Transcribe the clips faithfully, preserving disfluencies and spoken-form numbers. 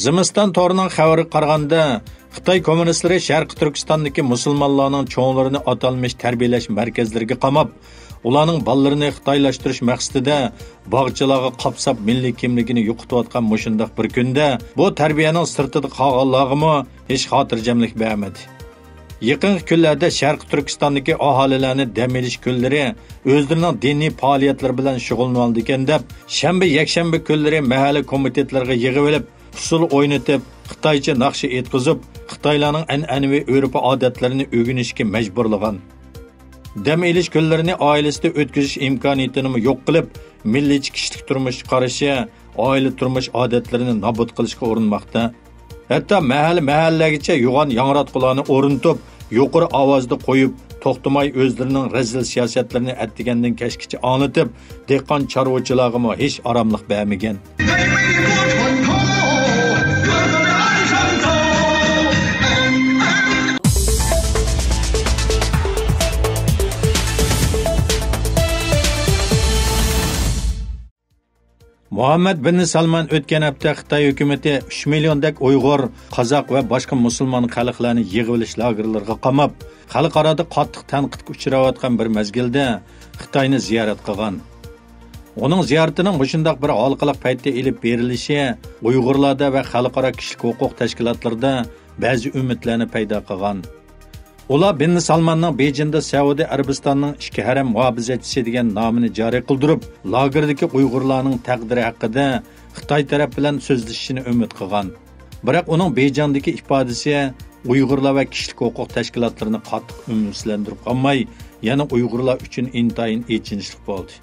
زىمىستان تورىنىڭ خەۋىرىگە قارىغاندا، خىتاي كوممۇنىستلىرى شەرقىي تۈركىستاندىكى مۇسۇلمانلارنىڭ چوڭلىرىنى ئاتالمىش تەربىيەلەش مەركەزلىرىگە قاماپ، ئۇلارنىڭ بالىلىرىنى خىتايلاشتۇرۇش مەقسىتىدە باغچىلارغا قاپساپ مىللىي كىملىكىنى يوقىتىۋاتقان مۇشۇنداق بىر كۈندە، بۇ تەربىيەنىڭ سىرتىدا قالغانلارغىمۇ ھېچ خاتىرجەملىك بەرمىدى. يېقىنقى كۈنلەردە شەرقىي تۈركىستاندىكى ئاھالىلەرنى دەم ئېلىش كۈنلىرى ئۆزلىرىنىڭ دىنىي پائالىيەتلىرى بىلەن شۇغۇللىنىۋالىدىكەن دەپ، شەنبە، يەكشەنبە كۈنلىرى مەھەللە كومىتېتلىرىغا يىغىۋېلىپ، ئۇسسۇل ئوينىتىپ، خىتايچە ناخشا ئېيتقۇزۇپ، خىتايلارنىڭ ئەنئەنىۋى ئۆرپ-ئادەتلىرىنى ئۆگىنىشكە مەجبۇرلىغان. دەم ئېلىش كۈنلىرىنى ئائىلىسىدە ئۆتكۈزۈش ئىمكانىيىتىنىمۇ يوق قىلىپ، مىللىيچە كىشىلىك تۇرمۇش قارىشى، ئائىلە تۇرمۇش ئادەتلىرىنى نابۇت قىلىشقا ئۇرۇنماقتا. ھەتتا مەھەللە-مەھەللىگىچە يوغان ياڭراتقۇلارنى ئورنىتىپ، يۇقىرى ئاۋازدا قويۇپ، توختىماي ئۆزلىرىنىڭ رەزىل سىياسەتلىرىنى ئەتىگەندىن كەچكىچە ئاڭلىتىپ، دېھقان چارۋىچىلارغىمۇ ھېچ ئاراملىق بەرمىگەن. مۇھەممەد بىن سالمان ئۆتكەن ھەپتە خىتاي ھۆكۈمىتى ئۈچ مىليوندەك ئۇيغۇر، قازاق ۋە باشقا مۇسۇلمان خەلقلەرنى يىغىۋېلىش لاگېرلىرىغا قاماپ، خەلقئارادا قاتتىق تەنقىدكە ئۇچراۋاتقان بىر مەزگىلدە خىتاينى زىيارەت قىلغان. ئۇنىڭ زىيارىتىنىڭ مۇشۇنداق بىر ھالقىلىق پەيتتە ئېلىپ بېرىلىشى ئۇيغۇرلاردا ۋە خەلقئارا كىشىلىك ھوقۇق تەشكىلاتلىرىدا بەزى ئۈمىدلەرنى پەيدا قىلغان. ئۇلار بىن سالماننىڭ بېيجىڭدا سەئۇدى ئەرەبىستاننىڭ ئىچكى ھەرەم مۇھاپىزەتچىسى دېگەن نامىنى جارى قىلدۇرۇپ، لاگېردىكى ئۇيغۇرلارنىڭ تەقدىرى ھەققىدە خىتاي تەرەپ بىلەن سۆزلىشىشىنى ئۈمىد قىلغان. بىراق ئۇنىڭ بېيجىڭدىكى ئىپادىسى ئۇيغۇرلار ۋە كىشىلىك ھوقۇق تەشكىلاتلىرىنى قاتتىق ئۈمىدسىزلەندۈرۈپ قالماي، يەنە ئۇيغۇرلار ئۈچۈن ئىنتايىن ئېچىنىشلىق بولدى.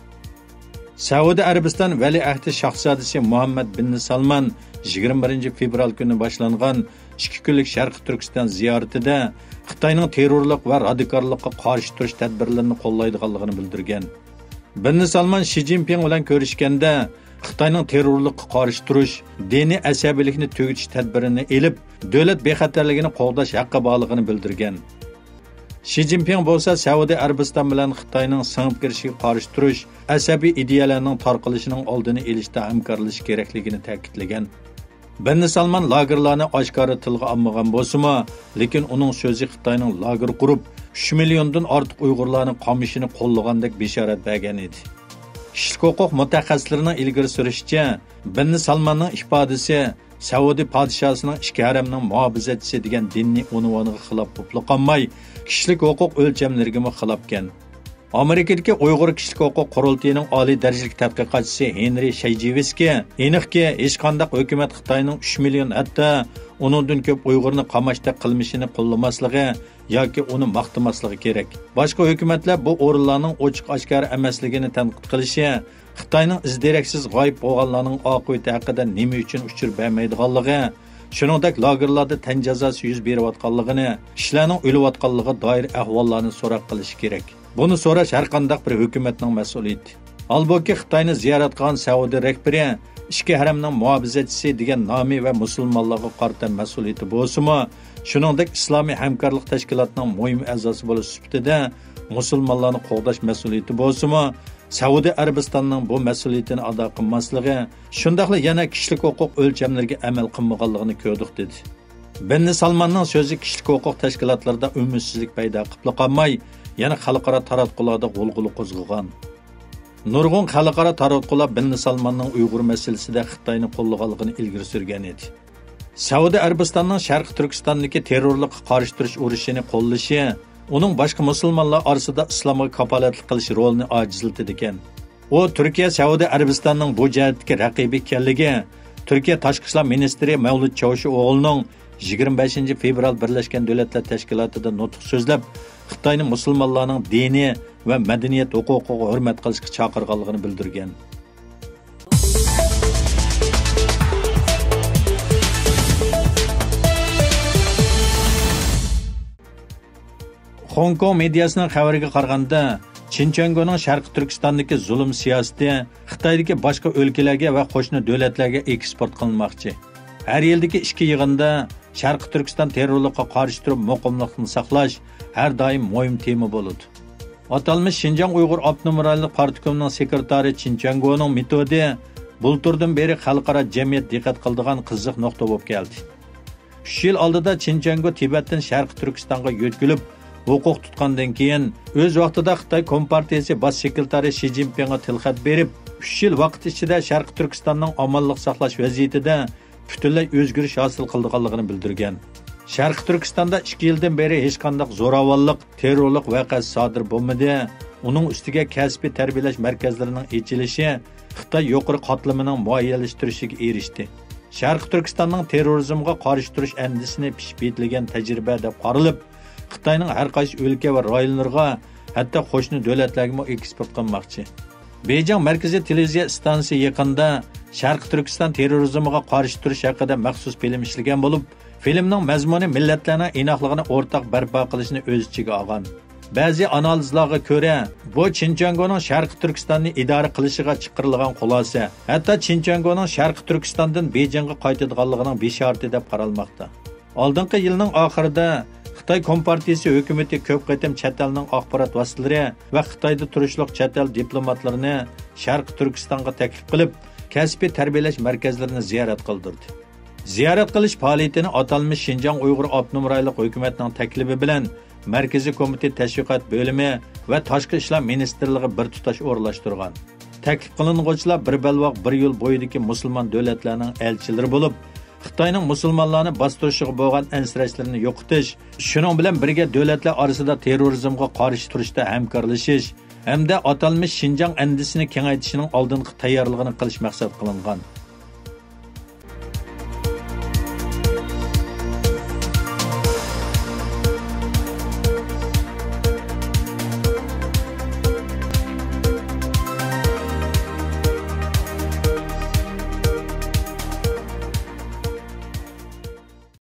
سەئۇدى ئەرەبىستان ۋەلىئەھدى شاھزادىسى مۇھەممەد بىن سالمان يىگىرمە بىرىنچى فېۋرال كۈنى باشلانغان ئىككى كۈنلۈك شەرقىي تۈركىستان زىيارىتىدە خىتاينىڭ تېررورلۇق ۋە رادىكاللىققا قارشى تۇرۇش تەدبىرلىرىنى قوللايدىغانلىقىنى بىلدۈرگەن. بىن سالمان شى جىنپىڭ بىلەن كۆرۈشكەندە، خىتاينىڭ تېررورلۇققا قارشى تۇرۇش، دىنىي ئەسەبىيلىكنى تۈگىتىش تەدبىرىنى ئېلىپ، دۆلەت بىخەتەرلىكىنى قوغداش ھەققى بارلىقىنى بىلدۈرگەن. شى جىنپىڭ بولسا سەئۇدى ئەرەبىستان بىلەن خىتاينىڭ سىڭىپ كىرىشىگە قارشى تۇرۇش، ئەسەبىي ئىدىيەلەرنىڭ تارقىلىشىنىڭ ئالدىنى ئېلىشتا ھەمكارلىشىش كېرەكلىكىنى تەكىتلىگەن. بىن سالمان لاگېرلارنى ئاشكارا تىلغا ئالمىغان بولسىمۇ، لېكىن ئۇنىڭ سۆزى خىتاينىڭ لاگېر قۇرۇپ، ئۈچ مىليوندىن ئارتۇق ئۇيغۇرلارنى قامىشىنى قوللىغاندەك بېشارەت بەرگەن ئىدى. كىشىلىك ھوقۇق مۇتەخەسسىسلىرىنىڭ ئىلگىرى سۈرۈشىچە، بىن سالماننىڭ ئىپادىسى سەئۇدى پادىشاھسىنىڭ ئىچكى ھەرەمنىڭ مۇھاپىزەتچىسى دېگەن دىنىي ئۇنۋانىغا خىلاپ بولۇپلا قالماي، كىشىلىك ھوقۇق ئۆلچەملىرىگىمۇ خىلاپكەن. ئامېرىكىدىكى ئۇيغۇر كىشىلىك ھوقۇق قۇرۇلتىيىنىڭ ئالىي دەرىجىلىك تەتقىقاتچىسى ھېنرى شەيجىۋىسكى، ئېنىقكى، ھېچقانداق ھۆكۈمەت خىتاينىڭ ئۈچ مىليون، ھەتتا ئۇنىڭدىن كۆپ ئۇيغۇرنى قاماشتەك قىلمىشىنى قوللىماسلىقى ياكى ئۇنى ماختىماسلىقى كېرەك. باشقا ھۆكۈمەتلەر بۇ ئورۇنلارنىڭ ئوچۇق-ئاشكارا ئەمەسلىكىنى تەنقىد قىلىشى، خىتاينىڭ ئىز-دېرەكسىز غايىب بولغانلارنىڭ ئاقىۋىتى ھەققىدە نېمە ئۈچۈن ئۇچۇر بەرمەيدىغانلىقى، شۇنىڭدەك لاگېرلاردا تەن جازاسى يۈز بېرىۋاتقانلىقىنى، كىشىلەرنىڭ ئۆلۈۋاتقانلىقىغا دائىر ئەھۋاللارنى سوراق قىلىشى كېرەك. بۇنى سوراش ھەرقانداق بىر ھۆكۈمەتنىڭ مەسئۇلىيىتى. ھالبۇكى، خىتاينى زىيارەت قىلغان سەئۇدى رەھبىرى ئىچكى ھەرەمنىڭ مۇھاپىزەتچىسى دېگەن نامى ۋە مۇسۇلمانلارغا قارىتا مەسئۇلىيىتى بولسىمۇ، شۇنىڭدەك ئىسلامىي ھەمكارلىق تەشكىلاتىنىڭ مۇھىم ئەزاسى بولۇش سۈپىتىدە مۇسۇلمانلارنى قوغداش مەسئۇلىيىتى بولسىمۇ، سەئۇدى ئەرەبىستاننىڭ بۇ مەسئۇلىيىتىنى ئادا قىلماسلىقى، شۇنداقلا يەنە كىشىلىك ھوقۇق ئۆلچەملىرىگە ئەمەل قىلمىغانلىقىنى كۆردۇق، دېدى. بىن سالماننىڭ سۆزى كىشىلىك ھوقۇق تەشكىلاتلىرىدا ئۈمىدسىزلىك پەيدا قىلىپلا قالماي، يەنە خەلقئارا تاراتقۇلاردا غۇلغۇلا قوزغىغان. نۇرغۇن خەلقئارا تاراتقۇلار بىن سالماننىڭ ئۇيغۇر مەسىلىسىدە خىتاينى قوللىغانلىقىنى ئىلگىرى سۈرگەن ئىدى. سەئۇدى ئەرەبىستاننىڭ شەرقىي تۈركىستاندىكى تېررورلۇققا قارشى تۇرۇش ئۇرۇشىنى قوللىشى ئۇنىڭ باشقا مۇسۇلمانلار ئارىسىدا ئىسلامغا كاپالەتلىك قىلىش رولىنى ئاجىزلىتىدىكەن. ئۇ تۈركىيە سەئۇدى ئەرەبىستاننىڭ بۇ جەھەتتىكى رەقىبى ئىكەنلىكى، تۈركىيە تاشقى ئىشلار مىنىستىرى مەۋلۇت چاۋۇشئوغلۇنىڭ يىگىرمە بەشىنچى فېۋرال بىرلەشكەن دۆلەتلەر تەشكىلاتىدا نۇتۇق سۆزلەپ، خىتاينى مۇسۇلمانلارنىڭ دىنىي ۋە مەدەنىيەت ھوقۇقىغا ھۆرمەت قىلىشقا چاقىرغانلىقىنى بىلدۈرگەن. خوڭكوڭ مېدىياسىنىڭ خەۋىرىگە قارىغاندا، چىن چۈەنگونىڭ شەرقىي تۈركىستاندىكى زۇلۇم سىياسىتى خىتايدىكى باشقا ئۆلكىلەرگە ۋە قوشنا دۆلەتلەرگە ئېكسپورت قىلىنماقچى. ھەر يىلدىكى ئىككى يىغىندا شەرقىي تۈركىستان تېررورلۇققا قارشى تۇرۇپ مۇقىملىقنى ساقلاش ھەر دائىم مۇھىم تېما بولىدۇ. ئاتالمىش شىنجاڭ ئۇيغۇر ئاپتونوم رايونلۇق پارتكومنىڭ سېكرېتارى چىن چۈەنگونىڭ مېتودى بۇلتۇردىن بېرى خەلقئارا جەمئىيەت دىققەت قىلىدىغان قىزىق نۇقتا بولۇپ كەلدى. ئۈچ يىل ئالدىدا چىن چۈەنگو تىبەتتىن شەرقىي تۈركىستانغا يۆتكىلىپ، ھوقۇق تۇتقاندىن كېيىن، ئۆز ۋاقتىدا خىتاي كومپارتىيىسى باش سېكرېتارى شى جىنپىڭغا تىلخەت بېرىپ، ئۈچ يىل ۋاقىت ئىچىدە شەرقىي تۈركىستاننىڭ ئامانلىق ساقلاش ۋەزىيىتىدە پۈتۈنلەي ئۆزگىرىش ھاسىل قىلىدىغانلىقىنى بىلدۈرگەن. شەرقىي تۈركىستاندا ئىككى يىلدىن بېرى ھېچقانداق زوراۋانلىق، تېررورلۇق ۋەقەسى سادىر بولمىدى. ئۇنىڭ ئۈستىگە كەسپىي تەربىيەلەش مەركەزلىرىنىڭ ئېچىلىشى خىتاي يۇقىرى قاتلىمىنىڭ مۇئەييەنلەشتۈرۈشىگە ئېرىشتى. شەرقىي تۈركىستاننىڭ تېررورىزمغا قارشى تۇرۇش ئەندىزىسىنى پىشىپ يېتىلگەن تەجرىبە دەپ قارىلىپ، خىتاينىڭ ھەر قايسى ئۆلكە ۋە رايونلىرىغا، ھەتتا قوشنا دۆلەتلەرگىمۇ ئېكسپورت قىلماقچى. بېيجىڭ مەركىزىي تېلېۋىزىيە ئىستانسىسى يېقىندا شەرقىي تۈركىستان تېررورىزمىغا قارشى تۇرۇش ھەققىدە مەخسۇس فىلىم ئىشلىگەن بولۇپ، فىلىمنىڭ مەزمۇنى مىللەتلەرنىڭ ئىناقلىقىنى ئورتاق بەرپا قىلىشنى ئۆز ئىچىگە ئالغان. بەزى ئانالىزلارغا كۆرە، بۇ چىن چۈەنگونىڭ شەرقىي تۈركىستاننى ئىدارە قىلىشىغا چىقىرىلغان خۇلاسە، ھەتتا چىن چۈەنگونىڭ شەرقىي تۈركىستاندىن بېيجىڭغا قايتىدىغانلىقىنىڭ بېشارىتى دەپ قارالماقتا. ئالدىنقى يىلنىڭ ئاخىرىدا خىتاي كومپارتىيىسى ھۆكۈمىتى كۆپ قېتىم چەت ئەلنىڭ ئاخبارات ۋاسىتىلىرى ۋە خىتايدا تۇرۇشلۇق چەت ئەل دىپلوماتلىرىنى شەرقىي تۈركىستانغا تەكلىپ قىلىپ، كەسپىي تەربىيەلەش مەركەزلىرىنى زىيارەت قىلدۇردى. زىيارەت قىلىش پائالىيىتىنى ئاتالمىش شىنجاڭ ئۇيغۇر ئاپتونوم رايونلۇق ھۆكۈمەتنىڭ تەكلىپى بىلەن مەركىزىي كومىتېت تەشۋىقات بۆلۈمى ۋە تاشقى ئىشلار مىنىستىرلىقى بىر تۇتاش ئورۇنلاشتۇرغان. تەكلىپ قىلىنغۇچىلار بىر بەلباغ، بىر يول بويىدىكى مۇسۇلمان دۆلەتلەرنىڭ ئەلچىلىرى بولۇپ، خىتاينىڭ مۇسۇلمانلارنى باستۇرۇشىغا بولغان ئەنسىرەشلىرىنى يوقىتىش، شۇنىڭ بىلەن بىرگە دۆلەتلەر ئارىسىدا تېررورىزمغا قارشى تۇرۇشتا ھەمكارلىشىش ھەمدە ئاتالمىش شىنجاڭ ئەندىزىسىنى كېڭەيتىشنىڭ ئالدىنقى تەييارلىقىنى قىلىش مەقسەت قىلىنغان.